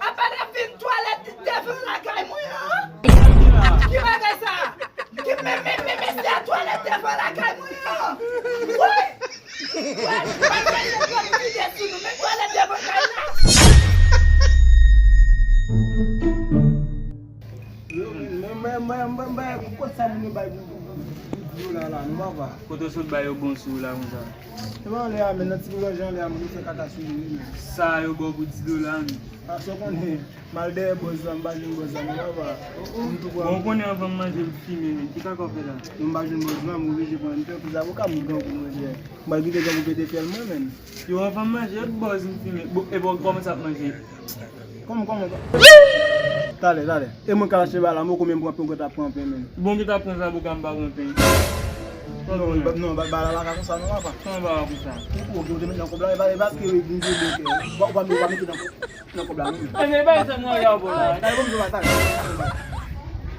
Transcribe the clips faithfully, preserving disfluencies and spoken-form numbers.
Apa n ap vin twalèt devan lakay mwen an? Ki bagay sa? Ki men, men, men, men se a twalèt devan lakay mwen an? Woy! Woy! Woy! Woy! Woy! Woy! Woy! Woy! Woy! Woy! Mwen, mwen, mwen, mwen, mwen, kote sa moun yo bay pou, pou, pou, pou di dola la, non, papa? Kote w sot bay yo bon sou la konsa? Se pa anlè a, men nan ti lòj anlè a, moun yo fè kaka sou li, wi, men. Sa yo ba w pou di dola, men? A, sa w konnen, m al dèyè bòz la, m pa jwenn bòz la, non, papa. M tou pran. Bon, ou konnen anvan m manje, m fimen, men. Ki kaka w fè la? Non, m pa jwenn bòz la, m oblije pran yon pè pou zaboka, m gen pou manje. M pral kite gen pou pete fyèl mwen, men. Yo, anvan m manje, bòz m fimen. Bon, epi w kòmanse ap manje. Kòman, kòman, kòman? Talè, talè. E mwen k al achte ba la, mwen konbyen m pran pen, ou gentan pran pen, men. Bon, gentan pran zaboka, m pa pran pen. Non, ba, non, ba, ba la pa ka konsa, non, papa. Kòman ba la konsa? Ou, ou, ou te met nan kòb la, e pa, e pa paske vin jwe bèk, ou pa, ou pa mete nan kòb, nan kòb la, non. E, men, e pa sa mwen, y a bon la. Talè, bon, talè.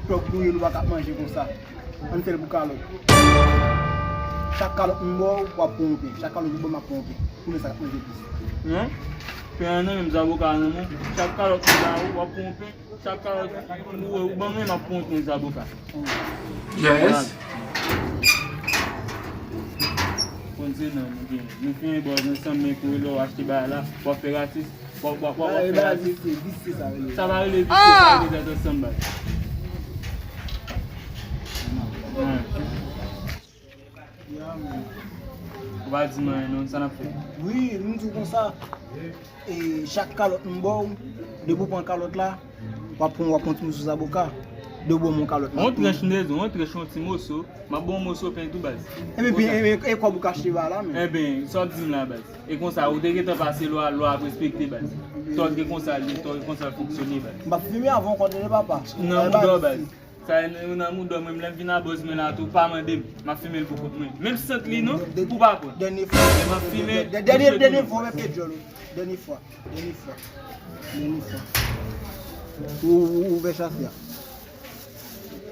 Tòg nou ye, nou pa ka manje konsa. Ann fè l pou kalòt. Chak kalòt m ba w, w ap pran yon pen. Chak kalòt ou ban m, m ap pran yon pen. Pou mwen sa k ap manje plis. Non. Pen an nan menm, zaboka an nan men w. Chak kalòt m ba w, w ap pran yon pen. Chak kalòt ou, ou, ou ban mwen, m ap pran yon pen zaboka. Yes. Konn se nan, nou gen. Nou fè yon bòz ansanm, men kouri lè w achte bagay la, w ap fè rasis. W ap, w ap, w ap, w ap fè la. Visye, visye sa rele. Sa pa rele visye, sa rele tèt ansanm, baz. Ou pa di m anyen non, sa n ap fè? Wi, m di w konsa, e, chak kalòt m ba w, depi w pran kalòt la, w ap pran, w ap pran ti moso zaboka, depi w ban m yon kalòt la. Yon tranch m te di w, yon tranch yon ti moso, m ap ba w yon moso pen tou, baz. Ebyen, e, e, e kòb ou ka achte ba la, men. Ebyen, sa w di m la, baz. E konsa, ou te gentan pase lwa, lwa ap respekte, baz. Tòg e konsa l ye, tòg e konsa l fonksyone, baz. M p ap fimen avè w, w konnen, papa. Nan mouda w, baz. Sa e nan, nan mouda w, mwen, lè m vin a bòz mwen la tou, pa mande m. M ap fimen l pou kont mwen. Menm sant li, non, ou pa pran. Dènye fwa. Lè m ap fimen, dènye, dènye fwa, w ap pèdi djòl ou. Dènye fwa. Dènye fwa. Dènye fwa. Ou, ou, ou ouvè chase a.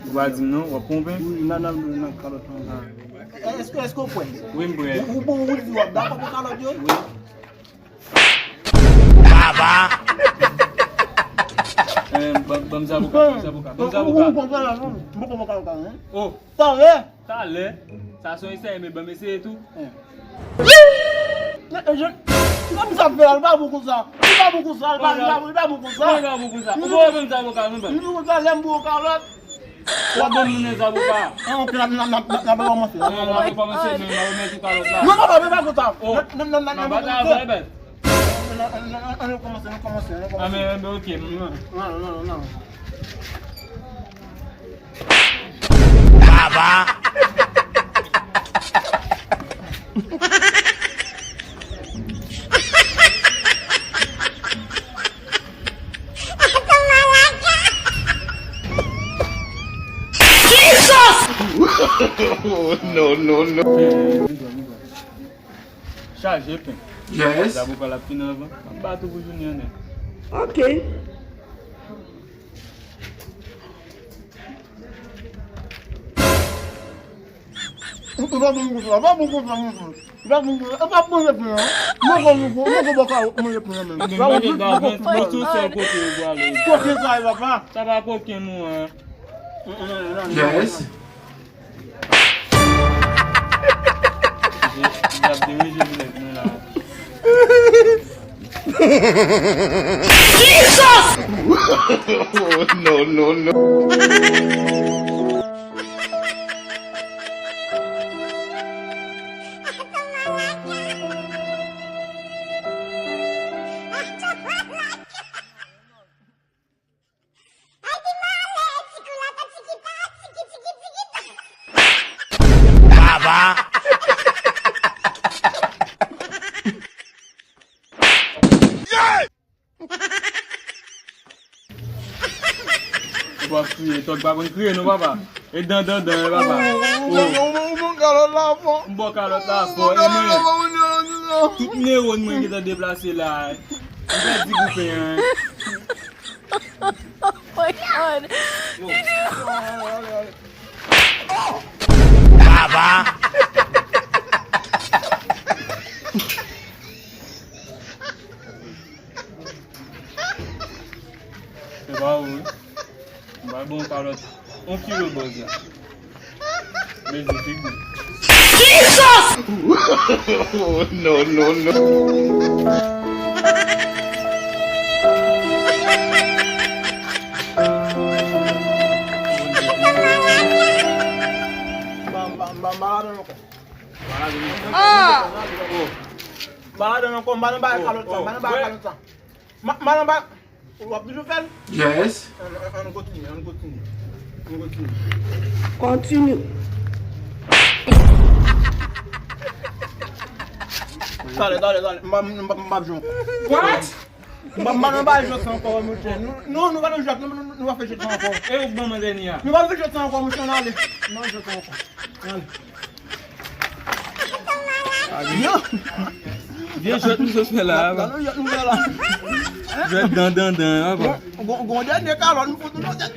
Ou pa di m non, w ap pran yon pen? Wi, nan, nan, nan kalòt lan. Èske, èske w prè? Wi, m prè. Ou, ou bon, ou di w ap dakò pou kalòt yo? Wi. Baba! Eh, ban, ban m zaboka, ban m zaboka, ban m zaboka. Ou, ou konprann la, non? M poko pran kalòt la, non? Oh. Talè! Talè? Sa se yon eseye, men ban m eseye tou. Eh. Sa m sa fè a, li pa bon konsa. Li pa bon konsa, li pa, li pa, li pa bon konsa. Li pa bon konsa. Ou pa bon zaboka, non, ban m. Li bon konsa, lè m bon kalòt. W ap ban m moun nan zaboka. An, ok, n ap, n ap, n ap, n ap, n ap rekòmanse, n ap rekòmanse. N ap rekòmanse, men n ap remèt ou kalòt la. Non, papa, men pa konsa. Oh. N ap, n ap, n ap, n ap, n ap, n ap, n ap, n ap rekòmanse, n ap rekòmanse, n ap rekòmanse. Ah, men, men, ok. Non, non, non, non. Baba! Jesus! No, no, no. Chaje pen. Yes. Zaboka la fin anvan. M ap bat ou pou jounen an nèt. Ok. Ou pa bon konsa, pa bon konsa, monchè. Ou pa bon konsa, e pa bon leplen an. Mwen kon, mwen kon, mwen kon bò kalòt, mwen leplen an menm. Mwen gen gaven, mwen sou sèl kote yo pwale. Kote sa e papa? Sa pa koken nou an. Yes. Y ap deranje vilèj mwen la. Jesus! No, no, no. Baba! Ou pa kriye, tòg pa konn kriye non, papa. E dan, dan, dan, e, papa. Ou, ou, ou, ou bon kalòt la fò. M bon kalòt la fò, e mwen. Tout newòn mwen gentan deplase la. M pèdi goupen an. Oh my God. Yo. Baba. Se pa ou wi. M pral ba w kalòt yon kilo bòz la. Mezi figi. Jesus! No, no, no. M pa, m pa, m pa, m pa ladan ankò. Ah! M pa ladan ankò, m pa nan bagay kalòt sa, m pa nan bagay kalòt sa. M pa, m pa nan bagay. W ap toujou fè l? Yes. Ann, ann, ann kontinye, ann kontinye. Ann kontinye. Kontinye. Talè, talè, talè. M pa, m pa, m pa jwe ankò. What? M pa, m pa nan bagay jwèt sa ankò, monchè. Nou, nou, nou pa nan jwèt, nou, nou, nou pa fè jwèt sa ankò. E ou k ban m dènye a? Nou pa fè jwèt sa ankò, monchè, ann ale. Nou pa jwèt sa ankò. Ann ale. Yo! Vye jwèt nou sot fè la, a, pa. Gade jwèt nou fè la. Jwèt dan, dan, dan, a, pa. Gon, gon, gon dènye kalòt, nou fout nou nan tèt.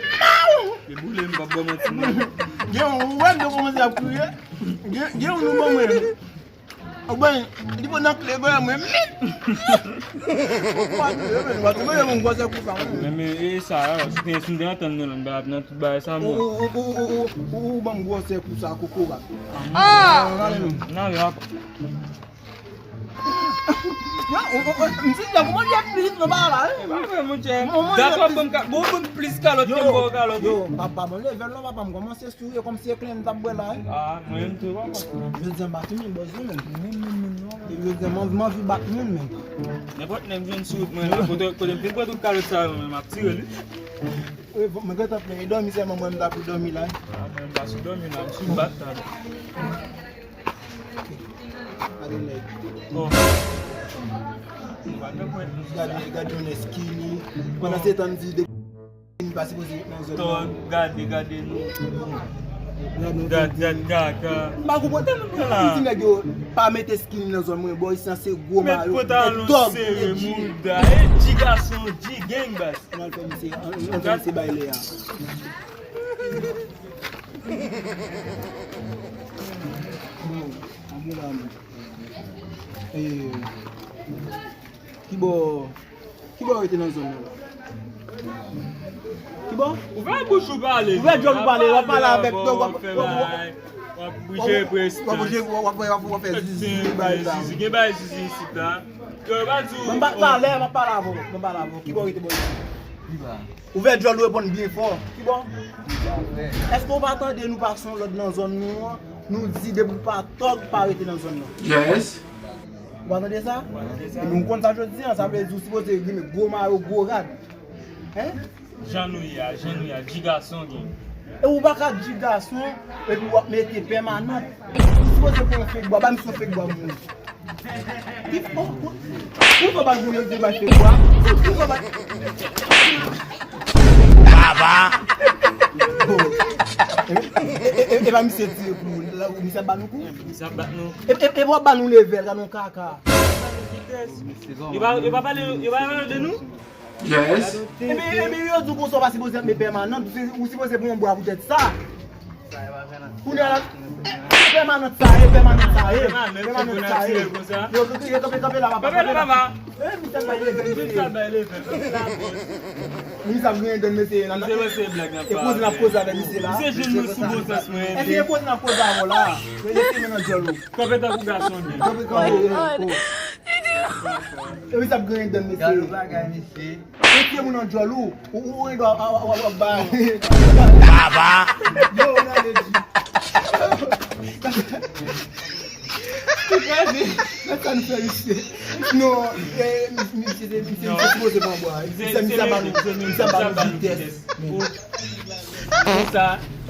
Deboule, m p ap ba w manti, non. Gen yon wè, m te kòmanse ap kriye. Gen, gen yon nou ban mwen. Ou bay, li pran nan kle, bay mwen, mit! Ou pa touye, men, ou pa touye, men, yon gwosè kou sa, men. Men, men, e sa, a, si te, si m te antann nou, la, m pa t ap nan tout bagay sa, mwen. Ou, ou, ou ban m gwosè kou sa, kokorat. Ah! Nan, men, apa. Yo, ou, ou, ou, m di, kòman li ap vin nan bagay la, hein? E pa vre, monchè. Dat w ap ban m ka-, bon, bon, plis kalòt ke m ba w kalòt, wi. Yo, papa, bon, level non, papa, m kòmanse sou yo kòmsi e klen m t ap bwè la, hein. Ah, mwen menm tou, papa. Jodi a m pa fini bòz non, menm. Menm, menm, menm, non. E jodi a m anvi, m anvi bat moun, menm. Nenpòt nèg jwenn sou wout mwen la, kote, kote m fin pran tout kalòt sa yo, men m ap tire li. Wi, bon, mwen gentan plen, e dòmi sèlman mwen m ta pou dòmi la, hein. Ah, mwen m pa sou dòmi la, m sou bat la. Gade nèg. Bon. Gade, gade yon nèg skinny. Pandan se tan m di de m pa sipoze ret nan zòn nan. Gade, gade nou. Gade nou. Gade, gade kaka. M pa konprann. Tèlman m di nèg yo pa mete skinny nan zòn mwen. Bò, isan se gwo mayo. Met pantalon sere, mouda. E ti gason, ti gang, baz. Ann al fè misye, ann, ann fè misye bay lè a. Bon, ann al la, men. E, ki bò, ki bò w rete nan zòn nan la? Ki bò? Ouvè bouch ou pale. Ouvè djòl ou pale, w ap pale avèk, w ap, w ap, w ap, w ap, w ap bouje prestans. W ap bouje, w ap, w ap, w ap fè zizi, bay la. Zizi, gen bay zizi isit la. Yo, pa di w. Mwen pa talè, m ap pale avè w. Mwen pale avè w. Ki bò w rete bò isit? Ouvè djòl ou, reponn byen fò. Ki bò? Èske w pa tande nou pase yon lòd nan zòn nou an? Nou di depi w pa tòg, pa rete nan zòn nan. Yes. Ou pa tande sa? Epi w konn sa jodi a, sa vle di w sipoze grimen gwo mayo, gwo rad. Hein? Jan nou ye a, jan nou ye a, di gason gen. E ou pa ka di gason, epi w ap mete pèmanant. Ou sipoze pran yon fèk bwa, ba m yon fèk bwa moun. Ki fò, ki fò ba nou yo di bay fèk bwa? Ki fò ba. Baba! Bon. E, e, e, e, e pa misye tire pou moun. La, misye ap ba nou kou? Misye ap bat nou. E, e, e w ap ba nou level, gade yon kaka. Yo pa, yo pa pale, yo pa pale de nou? Yes. Epi, epi yo di w konsa w pa sipoze ap met pèmanant, ou si-, ou sipoze pran yon bwa poutèt sa. Kounye a la, pèmanant sa ye, pèmanant sa ye, pèmanant sa ye. Yo, yo, yo, kanpe, kanpe la, papa, kanpe la. Eh, misye ap bay level, misye. Misye ap griyen dan mesye la. E koze n ap koze avèk misye la. Misye jwenn nou sou bon sans mwen. Èske e koze n ap koze avè w la? Yo, yo, yo, nan djòl ou. Kanpe tankou gason, men. Kanpe, kanpe, eh, oh. E misye ap griyen dan mesye. Gade bagay, mesye. Mete moun nan djòl ou, ou, ou, ou, ou, ou, ou, ou, ba. Baba. Yo, ou nan leji. Gade sa nou fè misye. Non, eh, misye, misye, misye, misye sipoze pran bwa. Misye, misye ba nou, misye ba nou vitès. Konsa.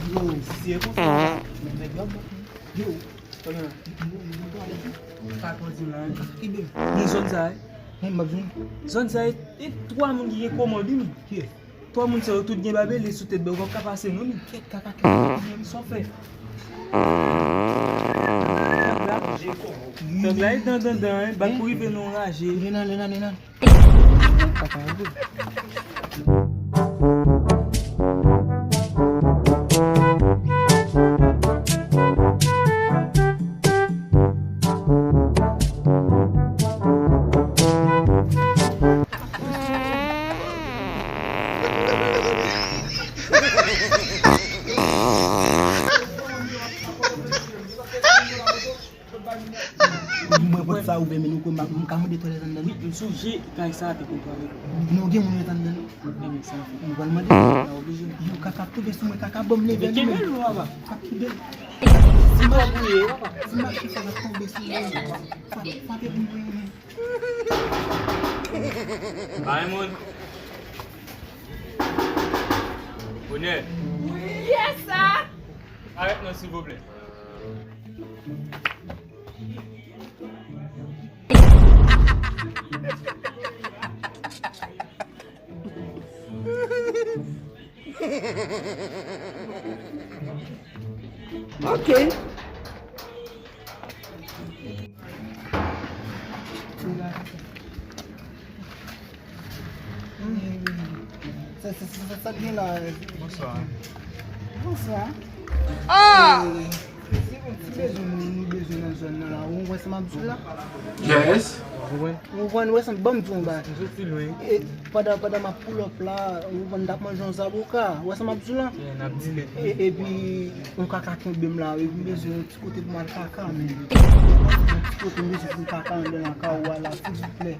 Yo, si se konsa, nèg yo ap bat nou. Yo. Sa k ap di la, hein? Ki de? Nan zòn sa, hein? Hein, m ap jwenn. Zòn sa, e, e twa moun ki gen kòmand, wi, men. Ki? Twa moun sa yo tout gen babele sou tèt, ben, ou p ap ka pase, non, men. Kèt, kaka, kèt, kaka, men sa w fè. Tòg la, tòg la, e dan, dan, dan, hein? Bat pou rive nan yon raje. Lenan, Lenan, Lenan. Ou kwè m pa, m ka mande twalèt anndan? Wi, m sonje kay sa a te gon twalèt. Non, gen moun ret anndan. Enben, sa fè. Nou pral mande. Pa oblije. Yo, kaka ap tonbe sou mwen, kaka ban m leve li menm. Kenbe l, papa. Kaka kenbe l. Si m pa bouye, papa. Si m mache fò l ap tonbe sou mwen. Frape, frape pou mwen, men. Bay moun. Bonè. Yes, sir. Arèt non, silvouplè. Ok. Sa, sa, sa, sa, sa gen la? Bonswa. Bonswa. Ah! Eh, se yon ti bezwen nou, nou bezwen nan zòn nan la. Ou wè sa m ap di w la? Yes. Ou wè? Ou wè, ou wè sa m, ban m di w yon bagay. M soti lwen. E, pandan, pandan m ap pull up la, ou wè, m t ap manje yon zaboka. Ou wè sa m ap di w la? Yeah, n ap dine. E, epi, yon kaka kenbe m la, epi m bezwen yon ti kote pou m al kaka, men. Yon ti kote m bezwen pou m kaka anndan lakay ou a la, silvouplè.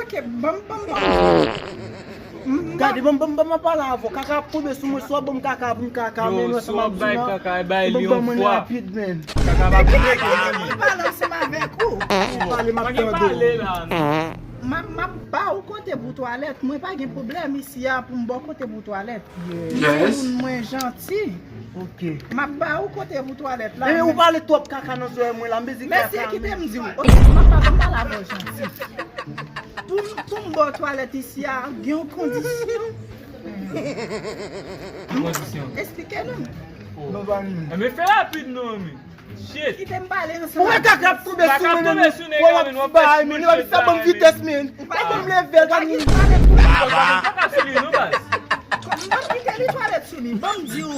Ok, ban m, ban m, ban m. Gade, ban m, ban m, ban m pale avè w. Kaka ap tonbe sou mwen, swa ban m kaka pou m kaka, men nou ansanm ap di non. Ban m, ban m rapid, men. Kaka pa pou mwen pale ansanm avèk ou. Pale, m ap tande w. M ap, m ap ba ou kote pou twalèt. Mwen pa gen pwoblèm isi a pou m ba w kote pou twalèt. Yes. Timoun mwen janti. Ok. M ap ba ou kote pou twalèt la. Enben, ou pale twòp kaka nan zòrèy mwen la, m bezwen kaka. Mesye, kite m di w. Ok, m ap pale, m pale avè w janti. Pou m, pou m ba w twalèt isi a, gen yon kondisyon. Ki kondisyon? Esplike nou. Non, pa ni. Enben, fè rapid non, men. Shit. Kite m pale ansanm. Ou wè kaka ap tonbe sou mwen, men. Ou wè w ap bay, men. Li pa vin sa ban m vitès, men. Ou pa gen, ban m level, pa gen twalèt pou li. Kaka sou li, non, baz. Ban m kite li twalèt sou li. Ban m di w.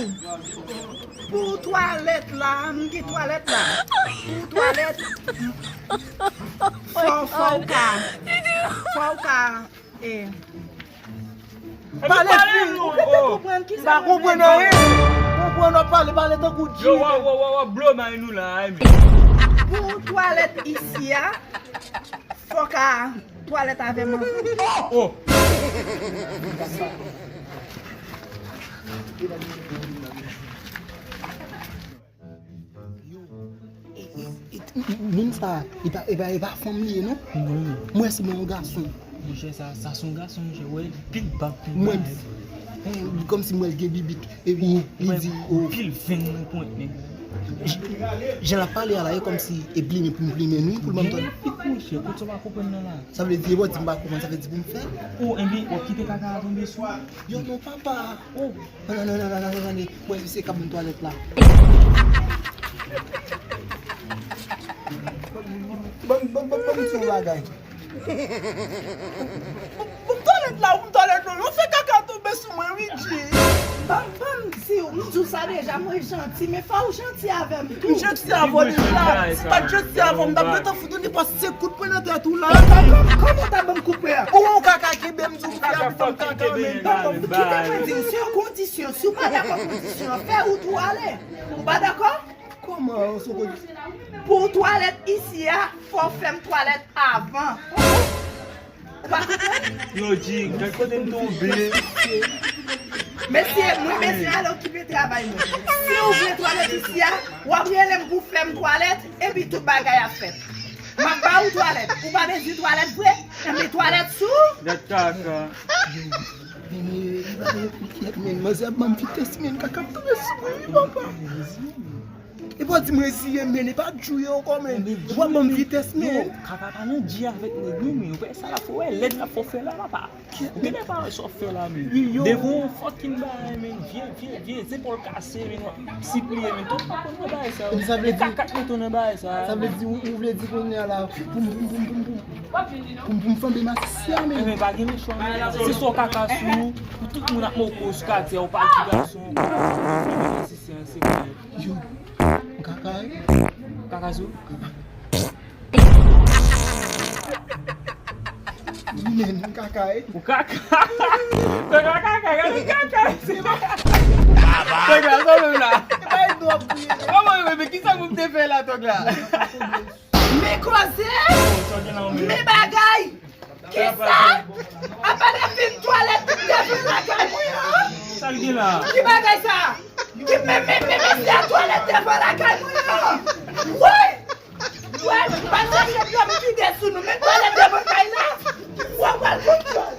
Pou twalèt la, m gen twalèt la. Pou twalèt, fò, fò w ka, fò w ka, eh, Pale vit. Ou pa konprann ki sa m ap di? M pa konprann anyen. Konprann w ap pale, pale tankou Jimmy. Yo, w ap, w ap, w ap, w ap blow mind nou la, ay, men. Pou twalèt isi a, fòk a twalèt avè m anvan. Oh. Yo, e, e, e, moun sa, e pa, e pa, e pa fanm li ye, non? Non. Mwen se yon gason. Monchè, sa, sa se yon gason, monchè, wè, pil bab, pil bab. Mwen, eh, kòmsi mwen gen bibit, epi li di, oh. Pil venn nan pwent, men. Jan l ap pale a la, e kòmsi e plimen pou m plimen, wi, pou l ban m tande. Gen pik, monchè, kote w pa konprann nan la. Sa vle di, e bò di m pa konprann, sa vle di pou m fè l. Oh, enben, w ap kite kaka a tonbe sou ou. Yo, non, papa. Oh. Non, non, non, mwen se kab mwen twalèt la. Ban m, ban m, ban m, ban m di yon bagay. Ban m twalèt la, ban m twalèt la. Ou fè kaka tonbe sou mwen, wi, G. Ban m, ban m di w, m di w sa deja, mwen janti, men fò w janti avè m tou. M janti avè w deja. Si m pa t janti avè w, m t ap gentan fout ou nenpòt senk kout pwen nan tèt ou la. Kòman w ta ban m kout pwen an? Ou wè yon kaka kenbe m di w pou fè apre ban m kaka, men. Kite mwen di w, se yon kondisyon. Si w pa dakò kondisyon an, fè wout ou ale. Ou pa dakò? Kòman, se yon kondisyon? Pou w twalèt isi a, fò w fè m twalèt avan. Ou pa konprann? Yo, G, gad kote m tonbe. Mesye, mwen bezwen al okipe travay mwen. Si w vle twalèt isi a, w ap rele m pou fè m twalèt, epi tout bagay ap fèt. M ap ba ou twalèt. Ou pa bezwen twalèt vre? Enben twalèt sou ou. Gad kaka. Men, men, men, men, manzè ap ban m vitès, men, kaka ap tonbe sou mwen, wi, papa. E pa di m reziye, men, e pa djouye ankò, men. Ou ap ban m vitès, men. Yo, kaka pa nan djouye avèk nèg, non, men. Ou wè sa l ap fè, wè, lèd l ap fè w fè la, papa. Ou genlè pa wè sa w fè la, men. Devan yon fucking bagay, men. Vye, vye, vye zepòl kase, men, w ap sipliye, men. Tout pa konn nan bagay sa yo. Sa vle di, e kaka k mete w nan bagay sa. Sa vle di, ou, ou vle di kounye a la, pou m, pou m, pou m, pou m, pou m, pou m, pou m flanbe masisi a, men. Enben, pa gen lechwa, men. Se sou kaka sou, pou tout moun ap moko sou katye a, ou pa di gason, masisi a, se klè. Yo, m kaka, wi. Kaka sou? Men, m kaka, wi. Ou kaka? Tòg la kaka, gade kaka. Tòg la, sa menm la. Kòman yo, men, kisa pou m te fè la, tòg la? M Men koze, men bagay. Kisa? Apa n ap vin twalèt devan lakay mwen an? Sa l gen la? Ki bagay sa? Ki men, men, men, men se twalèt devan lakay mwen an? Woy! Woy, pa chache pye m vide sou nou, men twalèt devan kay la. Woy, woy, woy, woy.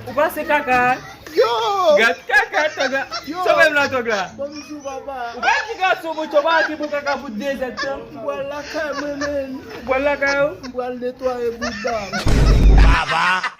Ou pase kaka? Yo! Gad kaka, tòg la. Yo! Sove m la, tòg la. Bonjou, papa. Ou pa di gason, mwen, tòg la ki pou kaka pou de zèdtan. M pral lakay mwen, men. Ou pral lakay ou? M pral netwaye bouda. Papa!